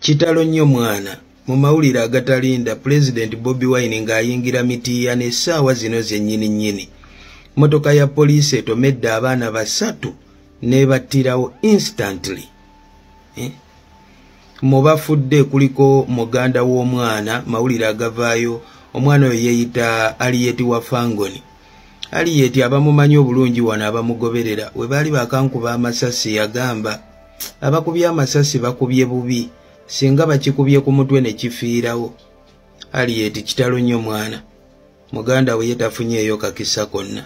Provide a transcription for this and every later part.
Kitalo nnyo mwana. Mu mawulire agatalinda, Pulezidenti Bobi Wine ng'ayingira Mityana essaawa zino zennyini nnyini. Mmotoka ya poliisi etomedde abaana basatu n'ebattirawo instantly. Mu bafudde kuliko muganda w'omwana. Mawulire agavaayo, omwana oyo yeeyita Aliyeti wa Fangoni. Aliyeti abamumanyi obulungi wano abamugoberera, we baali bakankuba amasasi yagamba abakubye amasasi bakubye bubi, singa bakikubye ku mutwe ne kifiirawo. Aliyeti kitalo nnyo mwana. Muganda we ye tafunyeeyo kakisa konna.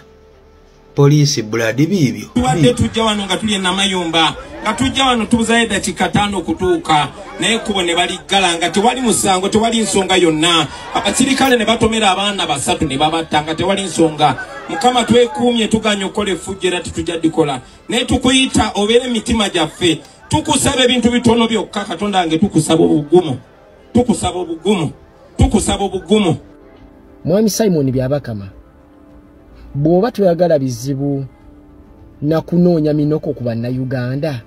Poliisi buladi biibyo. Tubadde tujja wano nga tuli enamayumba, nga tujja wano tubuzayo eddakiika 5 okutuuka, naye ekkubo ne baliggala nga tewali musango, tewali nsonga yonna. Abasirikale ne batomera abaana basatu ne babatta nga tewali nsonga. Mukama twekuumye, tuganye okukola effujjo era tetujja ddikola, naye tukuyita obeere emitima gyaffe. Tukusaba ebintu bitono byokka, Katonda wange, tukusaba obugumu, tukusaba obugumu, tukusaba obugumu. Mwami Simon Byabakama, bw'oba toyagala bizibu na kunoonya minoko ku bannayuganda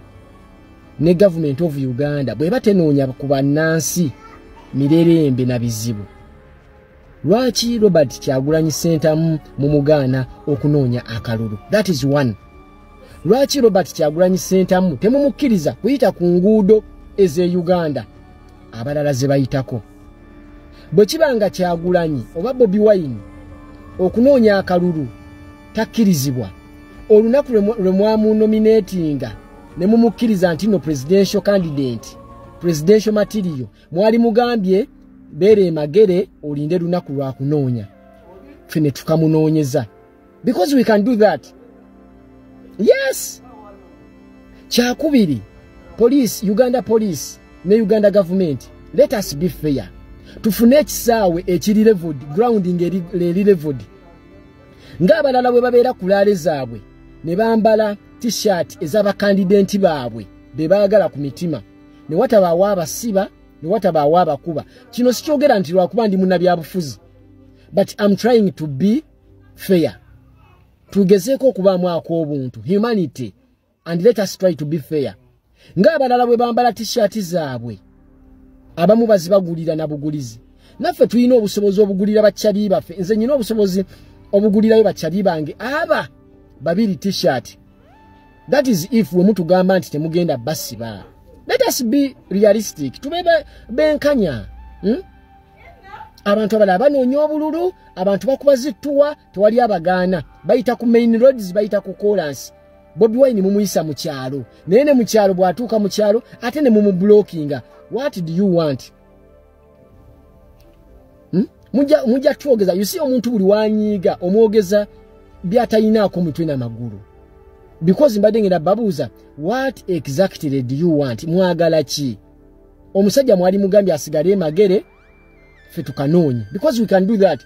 ne government of Uganda bw'eba tenoonya ku bannansi mirerembe na bizibu, lwaki Robert Kyagulanyi Ssentamu mumugaana okunoonya akalulu? That is one. Lwaki Robert Kyagulanyi Ssentamu temumukkiriza kuyita ku nguudo ez'e Uganda abalala ze bayitako? Bwe kiba nga Kyagulanyi oba Bobi Wine okunoonya akalulu takkirizibwa, olunaku lwe mwamunominatinga ne mumukkiriza nti no presidential candidate, presidential material, mwali mugambye beere Magere olinde lunaku lwa kunoonya, ffe ne tukamunoonyeza, because we can do that. Yes. Kyakubiri, police, Uganda police ne Uganda government, let us be fair. Tufune ekisaawe ekiri leveled, grounding eri leveled, ng'abalala bwe babeera ku rally zaabwe ne bambala T-shirt ez'abakandidenti baabwe be baagala ku mitima, ne watabaawo abasiba, ne watabaawo abakuba. Kino sikyogera nti lwakuba ndi munnabyabufuzi, but I'm trying to be fair. Tugezeeko okubaamu ak'obuntu, humanity, and let us try to be fair. Ng'abalala bwe bambala T-shirt zaabwe, abamu bazibagulira na bugulizi, naffe tulina obusobozi obugulira bakyali baffe. Nze nyina obusobozi obugulirayo bakyali bange aba babiri T-shirt. That is if we mutugamba nti temugenda basiba. Let us be realistic, tube benkanya. Abantu abalala banoonya obululu, abantu bakuba zittuwa, tewali abagaana, bayita ku main roads, bayita ku kolansi. Bobi Wine mumuyisa mu kyalo, naye ne mu kyalo bw'atuuka mu kyalo ate ne mumublockinga. What do you want? Mujja twogeza. You see, omuntu buli wanyiiga omwogeza byatayinaako mutwe n'amagulu, because mbadde ngenda babuuza, what exactly do you want? Mwagala ki? Omusajja mwali mugambye asigale Emagere, ffe tukanoonye, because we can do that.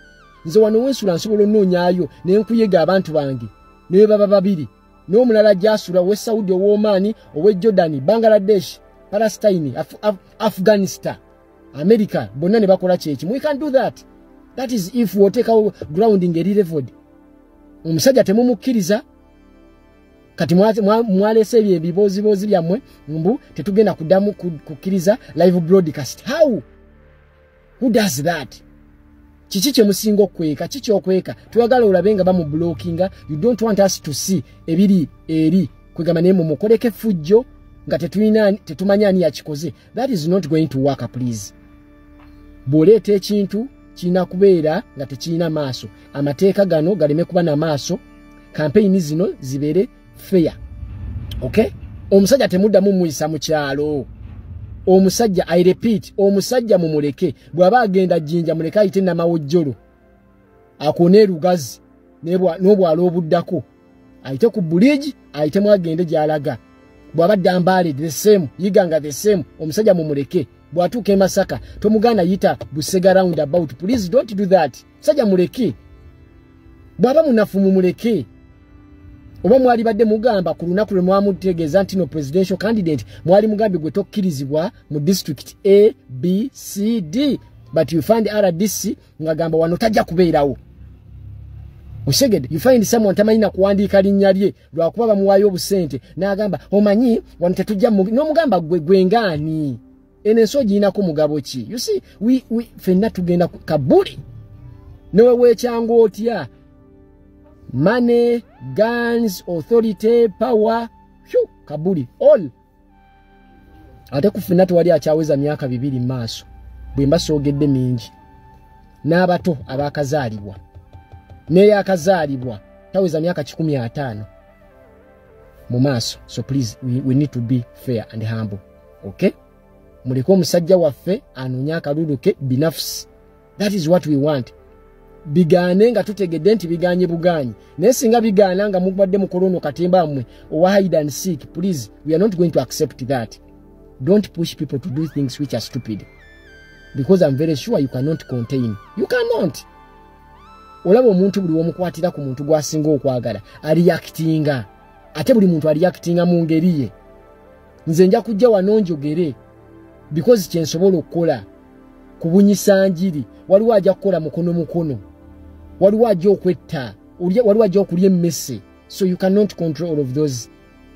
Nze wano wensula nsobola onoonyaayo ne nkuyega abantu bange ne baba babiri, n'omulala gy'asula, ow'e Saudi, ow'Omaani, ow'e Jordan, Bangladesh, Palestine, Afghanistan, America, bonna ne bakola kyekimu. We can do that. That is if woteekawo grounding eri leveled. Omusajja temumukkiriza. Kati mwalese ebyo ebibooziboozi byammwe mbu tetugenda kuddamu kukkiriza live broadcast. How? Who does that? Kiki kye musinga okweka? Kiki okweka? Twagala olabe nga bamublockinga. You don't want us to see ebiri eri kwegamba, naye mumukoleko effujjo nga tetulina, tetumanyi ani yakikoze. That is not going to work, please. Bw'oleeta ekintu kirina kubeera nga tekirina maaso. Amateeka gano galeme kuba na maaso, kampeyini zino zibeere fair, okay? Omusajja temuddamu muyisa mu kyalo. Omusajja, I repeat, omusajja mumuleke. Bw'aba agenda Jjinja, muleke ayite Namawojjolo, akoone Erugazi n'obwalo obuddako, ayite ku buligi, ayitemu agende gy'alaga. Bw'aba Dambaale, the same, Yiganga, the same. Omusajja mumuleke. Bw'atuuka e Masaka tomugaana yita Busega round about. Please don't do that. Musajja muleke. Bw'aba munafu mumuleke. Oba mwali badde mugamba ku lunaku lwe mwamutegeeza nti no presidential candidate, mwali mugambye gwe tokkirizibwa mu district A, B, C, D, but you find RDC ng'agamba wano tajja kubeerawo. Osegede, you find someone tamanyi na kuwandiika linnya lye, lwakuba bamuwaayo obusente n'agamba omanyi wano tetujja, n'omugamba gwe gwengaani. Eno ensi ogirinako mugabo ki? You see, we ffenna tugenda kabuli. Newe weekyanga otya? Money, guns, authority, power, phew, kabuli, all. Ate ku ffenna tewali akyaweza myaka 2 mu maaso. Bwe mba soogedde mingi. N'abato abakazaalibwa. N'eyakazaalibwa taweza myaka 150 mu maaso. So please, we need to be fair and humble. Okay? Muleke omusajja waffe anoonye akalulu ke binafsi. That is what we want. Bigaane nga tutegedde nti biganye buganyi. Naye singa bigaana nga mubadde mukola ono katemba mmwe owa hide and seek, please, we are not going to accept that. Don't push people to do things which are stupid. Because I'm very sure you cannot contain. You cannot. Olaba omuntu buli womukwatira ku muntu gw'asinga okwagala aliactinga. Ate buli muntu aliactinga mu ngeri ye. Nze nja kujja wano njogere because kye nsobola okukola kubunyisa njiri. Waliwo ajja kukola mukono mukono, waliwo ajja okwetta, waliwo ajja okulya emmese. So you cannot control all of those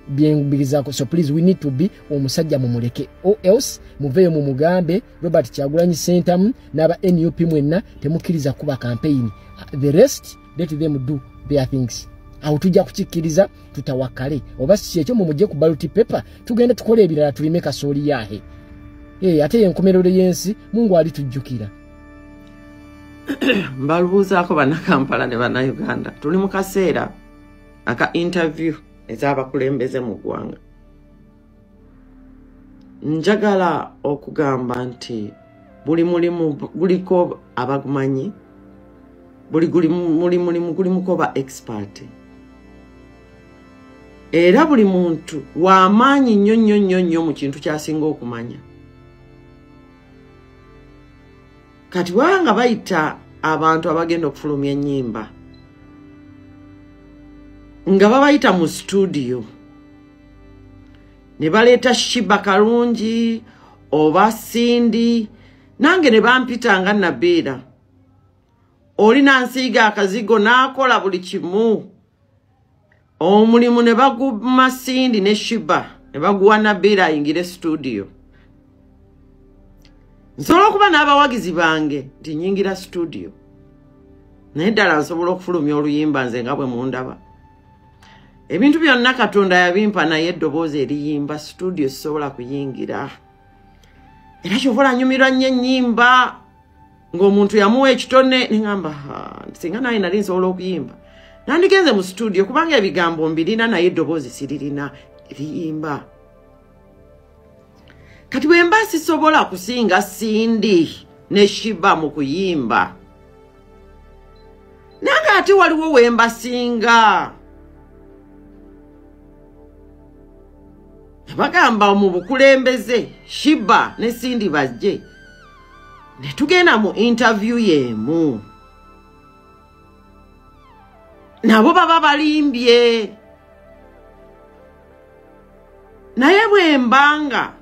byenbirizako. So please, we need to be omusajja mumuleke, or else muveeyo mumugambe Robert Kyagulanyi Ssentamu n'aba NUP mwenna temukkiriza kuba campaign. The rest, let them do their things. Awo tujja kukikkiriza tutawakale, oba si kyekyo mumujje ku ballot paper, tugende tukole ebirala, tulime kasooli yaahe. Ate yenkomerero y'ensi Mungu alitujjukira. Mbalubuuzaako Bannakampala ne Bannayuganda, tuli mu kaseera aka interview ez'abakulembeze mu ggwanga. Njagala okugamba nti buli mulimu guliko abagumanyi, buli mulimu gulimuko ba expert, era buli muntu w'amaanyi nnyo nnyo nnyo nnyo mu kintu ky'asinga okumanya. Kati bwanga bayita abantu abagenda okufulumya ennyimba nga babayita mu studio ne baleeta Shiba Karungi oba Cindy, nange ne bampita nga Nabiira, oli nansiiga akazigo n'akola buli kimu, omulimu ne baguma Cindy ne Shiba ne baguwa Nabiira ayingire studio. Nsobola okuba n'abawagizi bange nti nyingira studio, naye ddala nsobola okufulumya oluyimba nze nga bwe mundaba. Ebintu byonna Katonda yabimpa, naye eddoboozi eriyimba studio sisobola kuyingira. Era kyova olanyumirwa nnyo ennyimba ng'omuntu yamuwa ekitone, ne ŋŋamba singa naye nali nsobola okuyimba nandigenze mu studio, kubanga ebigambo mbirina naye eddoboozi siririna eriyimba. Kati bwe mba sisobola kusinga Cindy ne Shiba mu kuyimba, nange ate waliwo we mbasinga. Bagamba mu bukulembeze Shiba ne Cindy bajje ne tugenda mu interview y'emu, nabo baba balimbye. Naye bwe mbanga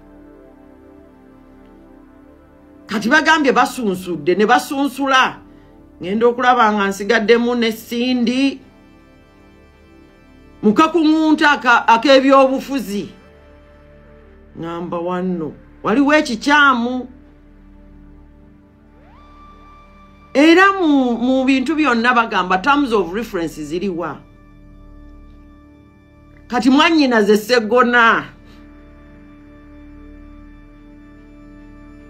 kati bagambye basunsudde ne basunsula, ngenda okulaba nga nsigaddemu ne Cindy mukakuŋŋunta ak'ebyobufuzi. Ŋŋamba wanno waliwo ekikyamu. Era mu bintu byonna bagamba terms of reference ziriwa. Kati mwannyinaze Sseggona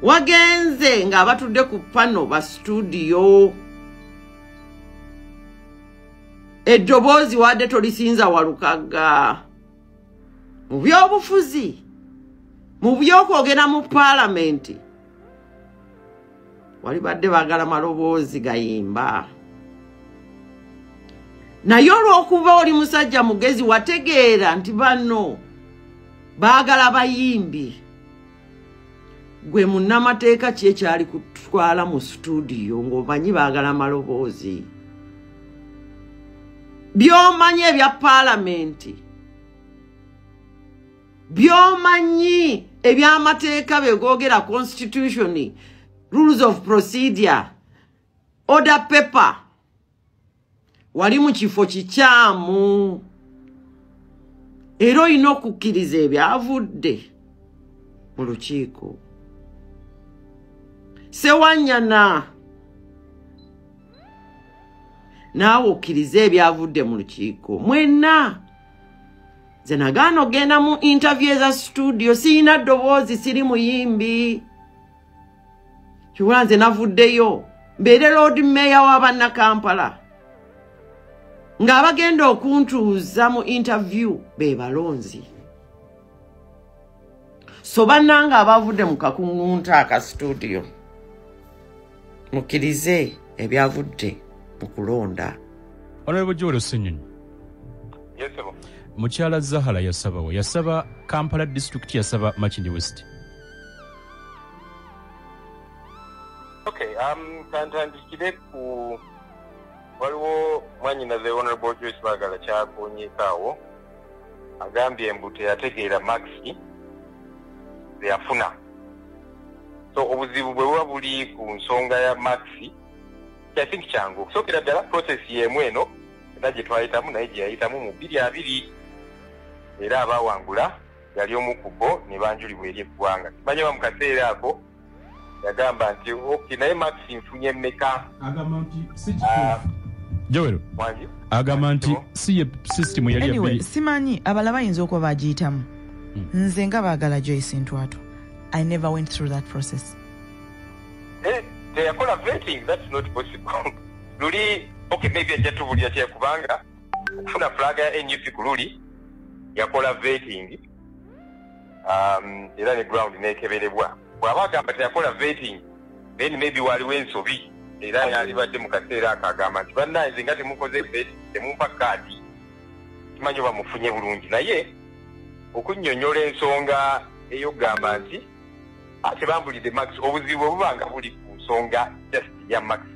wagenze ng'abatudde ku pano ba studio, eddoboozi wadde tolisinza Walukagga mu byobufuzi, mu byokwogera mu paalamenti, wali badde baagala maloboozi gayimba. Naye olw'okuba oli musajja mugezi wategeera nti bano baagala bayimbi, gwe munnamateeka ki ekyali kutwala mu studio ng'omanyi baagala maloboozi? By'omanyi ebya paalamenti, by'omanyi ebyamateeka begoogera constitution, rules of procedure, order paper, wali mu kifo kikyamu, era olina okukkiriza ebyavudde mu lukiiko. Sewanyana, naawe okkirize ebyavudde mu lukiiko. Mwenna nze nagaana ogenda mu interview eza studio, siyina ddoboozi, siri muyimbi. Kibula nze navuddeyo mbeere Lord Mayor w'Abannakampala, ng'abagenda okuntuuza mu interview be balonzi. So bannanga abavudde mu kakuŋŋunta aka studio, mukkirize ebyavudde mu kulonda. Honorable Joel Ssenyonyi. Yes, sir. Mukyala Zahara yasabawo, yasaba Kampala District, yasaba Makindye West. Okay, kantandikire ku waliwo mwanyinaze Honorable Joyce Bagala kyakonyeekaawo, agambye mbu teyategeera marks zeyafuna. So obuzibu bwe buba buli ku nsonga ya marks, I think kyangu okusookera ddala process y'emu eno era gye twayitamu naye gye yayitamu mu 2020, era abaawangula yali omu ku bo ne banjulibwa eri eggwanga. Simanyi oba mu kaseera ako yagamba nti okay, naye marks nfunye mmeka? Agamba nti si kituufu. Joel agamba nti si ye system yali anyway, simanyi abalala bayinza okuba bagiyitamu. Nze nga Baagala Joyce Ntwato, I never went through that process. Teyakola vetting, that's not possible. Luli, okay, maybe ajja tubulira kye, kubanga okufuna flag ya NUP ku luli yakola vetting, era ne ground nekeberebwa. Bw'aba agamba teyakola vetting, then maybe waliwo ensobi, era yalibadde mu kaseera ako agamba nti bannange nga temukoze vetting, temumpa kaadi, simanyi oba mufunye bulungi. Naye okunnyonnyola ensonga ey'okugamba nti ate bambulidde marks, obuzibu bwe buba nga buli ku nsonga just ya marks,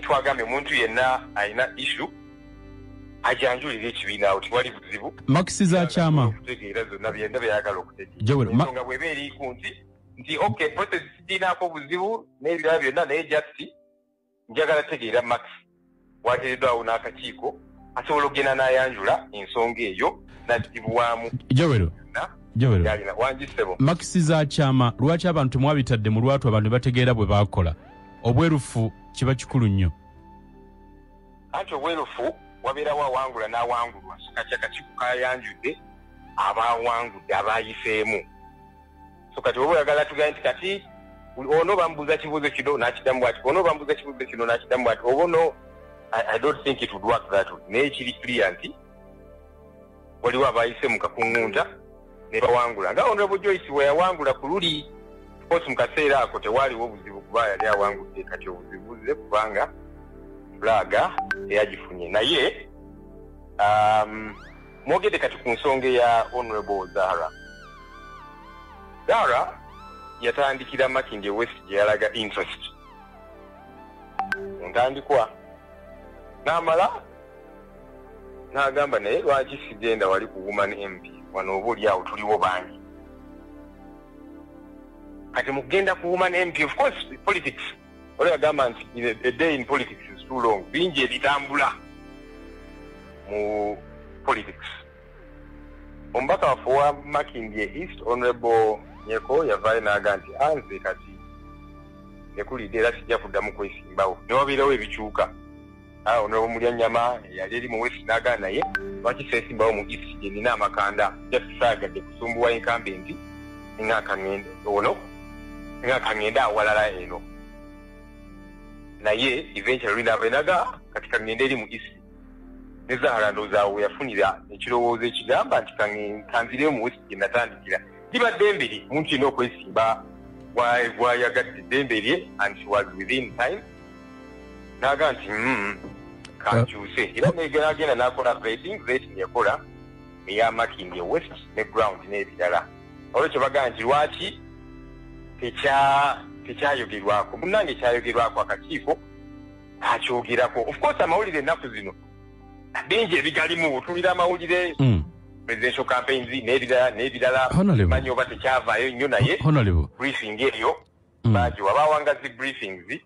twagambye omuntu yenna alina issue ajanjulira ekibiina, awo tewali buzibu. Marks za kyama okutegeera zonna byenda byeyagala okutegeera. Ensonga bw'eba eri ku nti okay, process siginaako buzibu n'ebirala byonna, naye just njagala tegeera marks, wateereddwawo n'akakiiko asobola okugenda n'ayanjula ensonga eyo n'aggibwamu. Joel, marks za kyama lwaki abantu mwabitadde mu lwatu, abantu bategeera bwe baakola? Obwerufu kiba kikulu nnyo. Anti obwerufu wabeerawo awangula n'awangulwa. So kati akakiiko kayanjudde abawangudde abayiseemu. So kati oba oyagala tugambe nti kati ono bambuuza kibuuzo kino n'akiddamu bw'ati, ono bambuuza kibuuzo kino n'akiddamu bw'ati, oba ono, I don't think it would work that way. Naye kiri clear nti waliwo abayise mu kakuŋŋunta ne bawangula, nga Honorable Joyce bwe yawangula ku luli. Of course mu kaseera ako tewaaliwo obuzibu kuba yali awangudde, kati obuzibu buzze kubanga flag teyagifunye. Naye mwogedde kati ku nsonga ya Honorable Zahara. Zahara yatandikira Makindye West gye yalaga interest mu ntandikwa, n'amala n'agamba naye lwaki sigenda wali ku Woman MP, wano oba oli awo tuliwo bangi. Kati mu kugenda ku Woman MP, of course politics, waliwo yagamba nti a day in politics is too long, bingi ebitambula mu politics. Omubaka waffe owa Makindye East, Honorable Nyeko, yavaayo n'aga nti anze kati nekulidde era sijja kuddamu kwesimbawo, ne wabeerawo ebikyuka. Honorable Mulyanyama yali eri mu West n'agaa naye lwaki seesimbawo mu East gye nina amakanda, just saagadde kusumbuwa incumbent, ono nga kangenda awalala eno. Naye eventually n'ava naga kati kangende eri mu East. Ne Zahara ndowooza awo yafunira ekirowoozo ekigamba nti kanzireyo mu West gye natandikira. Liba ddembe lye, omuntu yenna okwesimba gwayagadde ddembe lye, and she was within time. N'aga nti kankyuse, era n'agenda n'akola vetting yakola eya Makindye West ne ground n'ebirala. Olwekyo bagamba nti lwaki tekyayogerwako? Munnange kyayogerwako, akakiiko kakyogerako. Of course amawulire ennaku zino bingi ebigalimu, otulira amawulire presidential campaigns n'ebirala, manyi oba tekyavaayo nnyo, naye briefing eyo bagiwa, baawanga zi briefings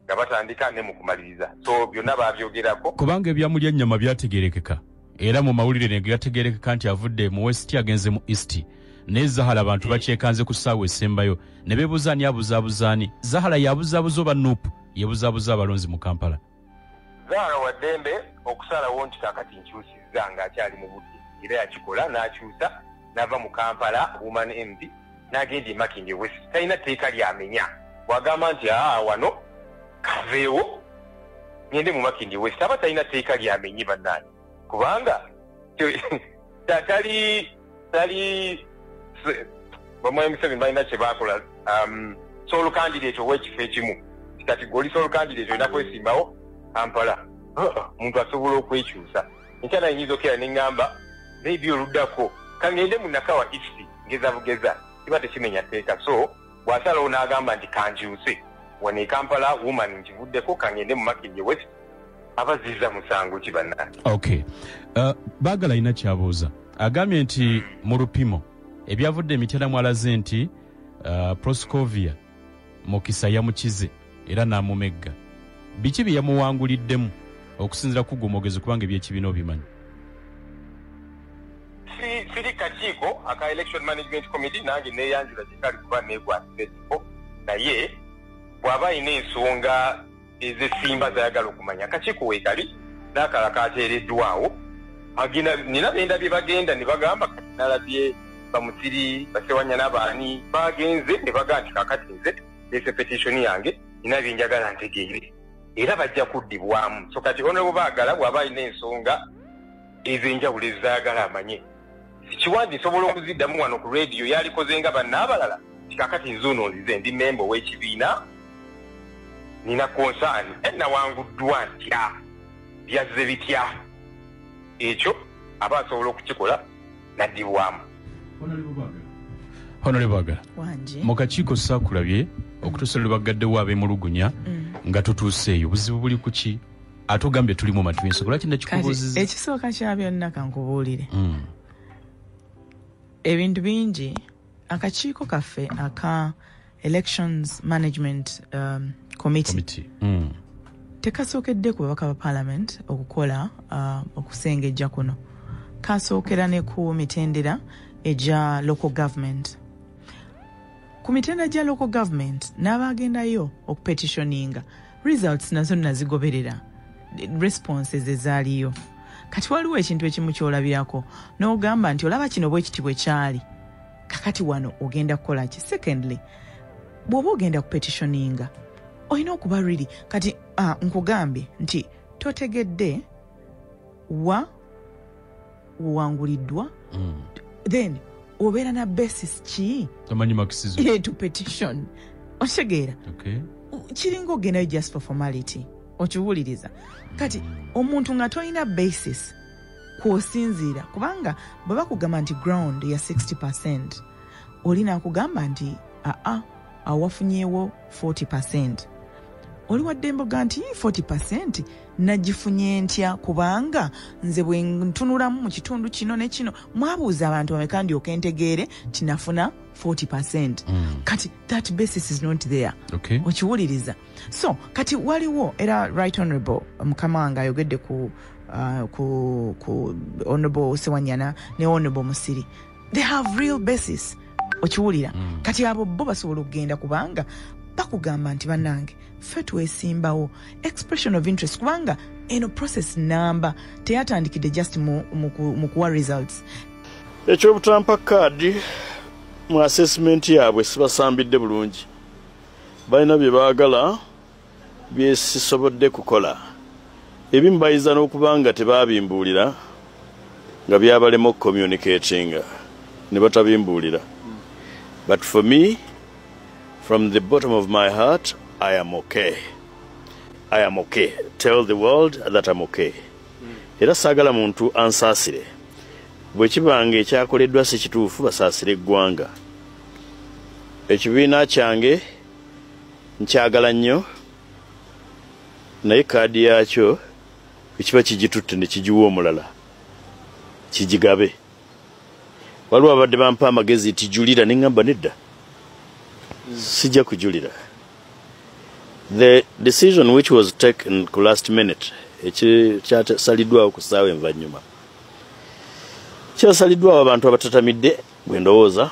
nga batandika ne mu kumaliriza, so byonna baabyogerako. Kubanga ebyamulya nnyama byategeerekeka, era mu mawulire ne gategeerekeka nti avudde mu West agenze mu East, Naye Zahara abantu bakyekanze ku ssaawa esembayo ne beebuuza ani abuzaabuza ani. Zahara yabuzaabuza oba NUP yebuzaabuza abalonzi mu Kampala? Zahara waddembe okusalawo nti kakati nkyusizza ng'akyali mu budde, era yakikola n'akyusa n'ava mu Kampala Woman MP n'agenda e Makindye West. Talina tteeka lyamenya. Bw'agamba nti aa, wano kaveewo ngende mu Makindye West, aba talina tteeka lyamenye, bannange, kubanga tali tali bamwami Museveni balina kye bakola, sole candidate ow'ekifo ekimu. Kati gwe oli sole candidate, olina kwesimbawo Kampala. Omuntu asobola okwekyusa. Enkya nayinza okera neŋŋamba maybe oluddako kangende mu Nakawa East, ngeza bugeza, kiba tekimenya tteeka. So bw'asalawo n'agamba nti kankyuse wano e Kampala Woman nkivuddeko, kangende mu Makindye West, abaziza musango ki, bannange? Okay, Baagala alina kyabuuza. Agambye nti mu lupimo ebyavudde emitera mwalaze nti Proscovia Mukisa yamukize era n'amumegga. Biki bye yamuwanguliddemu okusinziira ku gwe omwogezi, kubanga ebyekibiina obimanyi? Siri kakiiko aka Election Management Committee, nange neyanjula gyekali kuba negwatiza ekifo, naye bw'aba alina ensonga ezesimba zayagala okumanya, akakiiko weekali n'akala kateereddwawo. Agenda, nina bendabye bagenda ne bagamba, kati nalabye bamusiri basewanya n'abaani bagenze ne bagamba nti kakati nze leese petition yange, nina byenjagala ntegeere, era bajja kuddibwamu. So kati Honorable Baagala bw'aba alina ensonga ez'enjawulo ezaagala amanye, sikiwandi nsobola okuziddamu wano ku rediyo, yalikoze nga bannaabalala ti kakati nze ono nzize ndi memba ow'ekibiina, nina concern, nawanguddwa ntya, byazze bitya? Ekyo aba asobola okukikola naddibwamu. Honorable Baagala. Wanje. Mu kakiiko saakulabye okutuusa lwe baggaddewo ab'emulugunya nga tutuuse eyo. Obuzibu buli ku ki? Ate ogambye tuli mu matu ensonga, lwaki Kati nakikubuuziza? Ekisooka kya byonna, kankubuulire ebintu bingi. Akakiiko kaffe aka Elections Management Committee Committee. tekasookedde ku babaka ba parliament okukola okusengejja kuno. Kasookera ne ku mitendera egya local government. Ku mitendera gya local government n'abagendayo okupetitioninga, results nazo nazigoberera, responses ezaaliyo. Kati waliwo ekintu ekimu kyolabirako n'ogamba nti olaba kino bwe kiti bwe kyali, kakati wano ogenda kukola ki? Secondly, bw'oba ogenda kupetitioninga olina okuba really, kati nkugambye nti totegedde wa owanguliddwa, then obeera na basis ki? Tomanyi makisizo. To petition, okitegeera? Okay. Kiringa ogendayo just for formality, okiwuliriza? Kati omuntu nga tolina basis kwosinziira, kubanga bwe bakugamba nti ground ya 60, oli nakugamba nti aa, awo wafunyeewo 40, oli waddembe oga nti 40 nagifunye ntya? Kubanga nze bwe ntunulamu mu kitundu kino ne kino, mwabuuza abantu bameka ndyoke ntegeere tinafuna 40? Kati that basis is not there. Okiwuliriza? So kati waliwo era Right Honorable mukama wange ayogedde ku Honorable Sewanyana ne Honorable Musiri. They have real basis, okiwulira? Kati abo bo basobola okugenda, kubanga bakugamba nti bannange, ffe twesimbawo expression of interest, kubanga eno process namba teyatandikidde just mu kuwa results. Ekyobutampa kaadi mu assessment yaabwe sibasambidde bulungi. Balina bye baagala byesisobodde kukola. Ebimu bayinza n'okuba nga tebabimbuulira, nga byabalema okucommunicatinga ne batabimbuulira. But for me, from the bottom of my heart, I am okay. I am okay. Tell the world that I'm okay. Era saagala muntu ansaasire. Bwe kibanga ekyakoleddwa si kituufu, basaasire eggwanga. Ekibiina kyange nkyagala nnyo, naye kaadi yakyo ekiba kigitutte ne kigiwa omulala, kigigabe. Waliwo abadde bampa amagezi nti julira, ne ŋŋamba nedda, sijja kujulira. The decision which was taken ku last minute, ekyasaliddwawo ku ssaawa envannyuma, kyasaliddwawo abantu abatatamidde. Bwe ndowooza.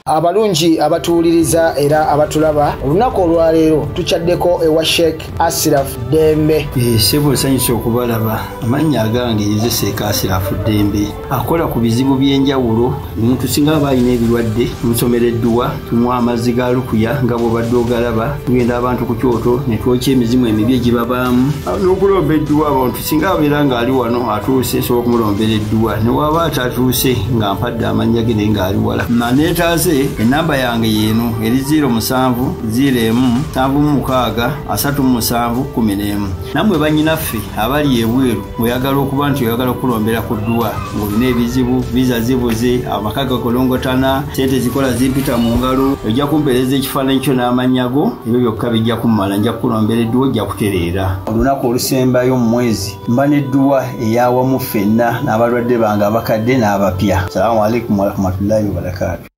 Abalungi abatuwuliriza era abatulaba, olunaku olwaleero tukyaddeko ewa Sheikh Asiraf Ddembe. Ssebo, nsanyuse okubalaba. Amannya agange nze Sheikh Asirafu Ddembe, akola ku bizibu by'enjawulo. Omuntu singa aba alina ebirwadde, tumusomera edduwa, tumuwa amazzi ga lukuya nga bw'obadde ogalaba. Tugenda abantu ku kyoto ne twokya emizimu emibi egibabaamu n'okulomba edduwa. Abantu singa abeera ng'ali wano atuuse, nsobola okumulombera edduwa, ne waba atatuuse nga mpadde amannya ge naye ng'ali wala naneetaase. Enamba yange yeeno eri 07 01 76 37 11. Nammwe bannyinaffe abali ebweru, oyagala okuba nti oyagala okulombera ku dduwa ng'olina ebizibu, visa zibuze, amaka gakolongotana, sente zikola zimpita mu ngalo, ojja kumpeereza ekifaananyi kyo n'amannya go, ebyo byokka bijja kummala, nja kukulombera edduwa, ojja kutereera. Olunaku olusembayo mu mwezi mba n'edduwa eyawamu ffenna n'abalwadde bange abakadde n'abapya. Salaamu alaikum warahmatullahi wabarakaatu.